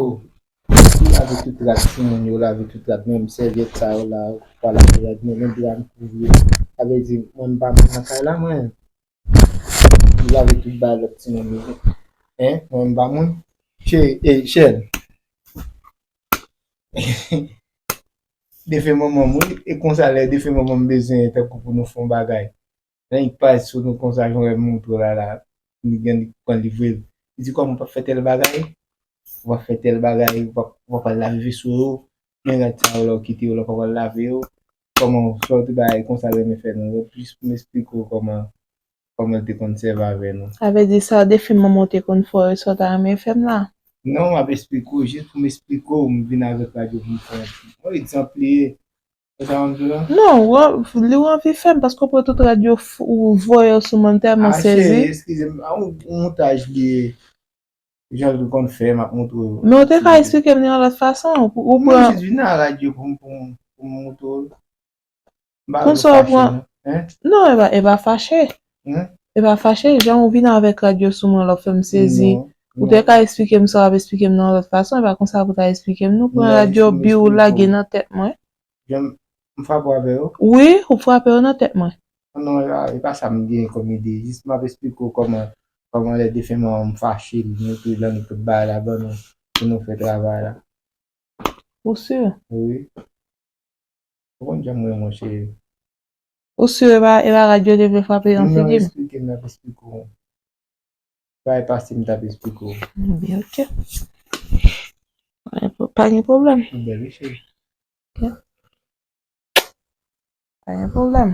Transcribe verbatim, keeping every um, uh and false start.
Ou lave tout rad timoun yo, lave tout rad, menm sèvyèt sa yo la, ou pa lave rad, men menm dra m kouvri yo. Sa vle di, mwen m pa moun nan kay la, mwen. Ou lave tout bagay lòt timoun yo. Hein? Mwen m pa moun. Cheri, eh, Chèn. Defen manman m, wi. E konsa, lè defen manman m bezwen tankou pou nou fè yon bagay. Lè li pase sou nou konsa, jan w wè m montre w la, la, li gen li pran livre l. Li di, "Kòman w p ap fè tèl bagay? W ap fè tèl bagay, w p ap, w p ap al lave veso yo. Men rad sa yo la w kite yo la, w p ap al lave yo. Kòman, sa w te bagay konsa renmen fè nou?" Jis pou m esplike w kòman, kòman l te konn sèvi avè nou. Sa vle di sa, defen manman w te konn fè w, e sa w ta renmen fè m la? Non, m ap esplike w, jis pou m esplike w, m vin avèk radyo pou m fè yon egzanp li ye. Ou sa anvi la? Non, ou an- li ou anvi fè m, paske ou pran tout rad yo f- ou voye yo sou mwen, m tèlman sezi. Ah, cheri, eskize m. Ah, ou, ou montaj li ye. Jan l konn fè, m ap montre w. Men ou te ka esplike m li yon lòt fason. Ou, ou pran. Mwen jis vin nan rad yo pou m, pou m, pou m montre w. M pa vle fache, non. Hein? Non, e pa, e pa fache. Hein? E pa fache, jan ou vin avèk rad yo sou mwen la, ou fè m sezi. Non, ou te ka esplike m sa, w ap esplike m nan yon lòt fason, e pa konsa pou ta esplike m, non. Pran rad yo, bi ou lage nan tèt mwen. Jan m, m frape w avè yo? Wi, ou frape yo nan tèt mwen. Non, e pa, e pa sa m gen kòm ide. Jis m ap esplike w kòman, kòman lè defen manman m fache, li montre l annik tout bagay la ban nou, pou nou fè travay la. Ou si? Wi. Ou konn jan m renmen w, cheri. Ou si e pa, e pa rad yo te vle frape nan figi m? Non, esplike m, m ap esplike w. Bagay pase m t ap esplike w. Ebyen, ok. Pa gen pwoblèm. Ou bèl, wi, cheri. Ok. Pa gen pwoblèm.